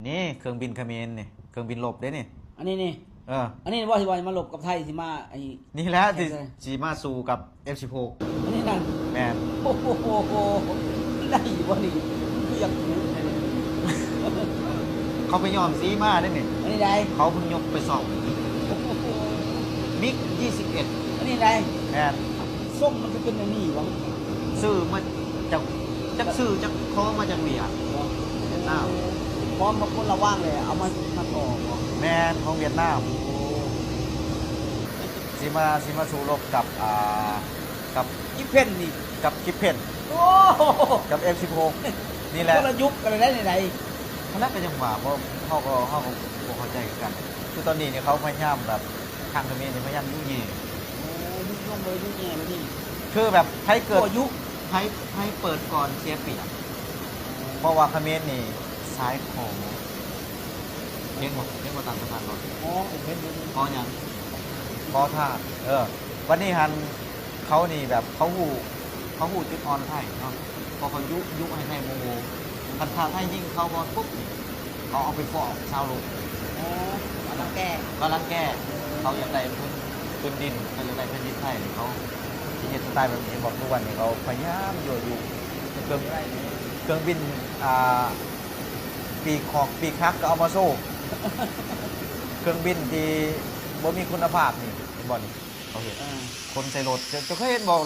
ນີ້ເຄື່ອງບິນຂະເໝນນີ້ ເຄື່ອງບິນລົບເດ້ນີ້. ອັນນີ້ນີ້ ເອີ ອັນນີ້ ນີ້ບໍ່ ທີ່ວ່າມາລົບກັບໄທ ຊິມາ ອັນນີ້ ນີ້ແຫຼະທີ່ ຊິມາສູ້ກັບ ເອັຟສິບຫົກ ອັນນີ້ນັ້ນ. ແມ່ນ. ໂອ້ໂຫ ໄດ້ຢູ່ບໍ່ນີ້? ຄືຢາກຮູ້ແທ້ນີ້. ເຂົາໄປຍ້ອມສີມາເດ້ນີ້. ອັນນີ້ໃດ? ເຂົາເພິ່ງຍົກໄປຊ້ອມ ມິກ ຊາວເອັດ. ອັນນີ້ໃດ? ແມ່ນ. ຊົງມັນຄືເປັນອັນນີ້ຫວາ? ຊື້ມາຈາກ ຈັກຊື້ຈັກຂໍມາຈາກຫວຽດ ຫວຽດນາມ. ຂອງມາຄົນລະຫວ່າງແຫຼະ ເອົາມາ ມາຕໍ່ບໍ່? ແມ່ນ ຂອງຫວຽດນາມ. ໂອ້ ຊິມາ ຊິມາສູ້ລົບກັບ ອ່າ ກັບ ກິບເພັນນີ້ ກັບກິບເພັນ. ໂອ້ ກັບ ເອັຟສິບຫົກ ນີ້ແຫຼະ. ຄົນລະຍຸກກັນໄດ້ໃດ໋? ຫັ້ນລະ ກໍຍັງວ່າ ເພາະເຮົາກໍ ເຮົາກໍບໍ່ເຂົ້າໃຈຄືກັນ. ຄືຕອນນີ້ນີ້ ເຂົາພະຍາຍາມແບບ ທາງຂະເໝນນີ້ພະຍາຍາມຍຸແຍ່. ໂອ້ ຍຸຍົງເລີຍ ຍຸແຍ່ແບບນີ້. ຄືແບບໃຜເກີດ ໃຜ ໃຜເປີດກ່ອນເສຍປຽບ. ເພາະວ່າຂະເໝນນີ້ສາຍຂໍ. ເຫັນບໍ່ ເຫັນບໍ່ ຕາມສະພານບໍ່? ອໍ ເຫັນ ເຫັນ ເຫັນ. ຂໍຫຍັງ? ຂໍທາດ. ເອີ ບັດນີ້ຫັ້ນ ເຂົານີ້ແບບເຂົາຮູ້ ເຂົາຮູ້ຈຸດອ່ອນໄທເນາະ ເພາະເຂົາຍຸ ຍຸໃຫ້ໄທໂມໂຫ. ຄັນຖ້າໄທຍິງເຂົາກ່ອນປຸບນີ້ ເຂົາເອົາໄປຟ້ອງຊາວໂລກ. ອໍ ວ່າລັງແກ ວ່າລັງແກ. ເຂົາຢາກໄດ້ພື້ນ ພື້ນດິນ ເຂົາຢາກໄດ້ແຜ່ນດິນໄທ. ເຂົາຊິເຮັດສະໄຕແບບນີ້. ເຫັນບໍ່ ທຸກວັນນີ້ເຂົາພະຍາຍາມຍົວະຍຸ ເຄື່ອງ ເຄື່ອງບິນ ອ່າ ປີກຂອກ ປີກຫັກກໍເອົາມາໂຊ. ເຄື່ອງບິນທີ່ບໍ່ມີຄຸນນະພາບນີ້ ເຫັນບໍ່ນີ້ ເຂົາເຮັດ ເອີ ຂົນໃສ່ລົດ. ເຈົ້າ ເຈົ້າເຄີຍເຫັນບໍ່?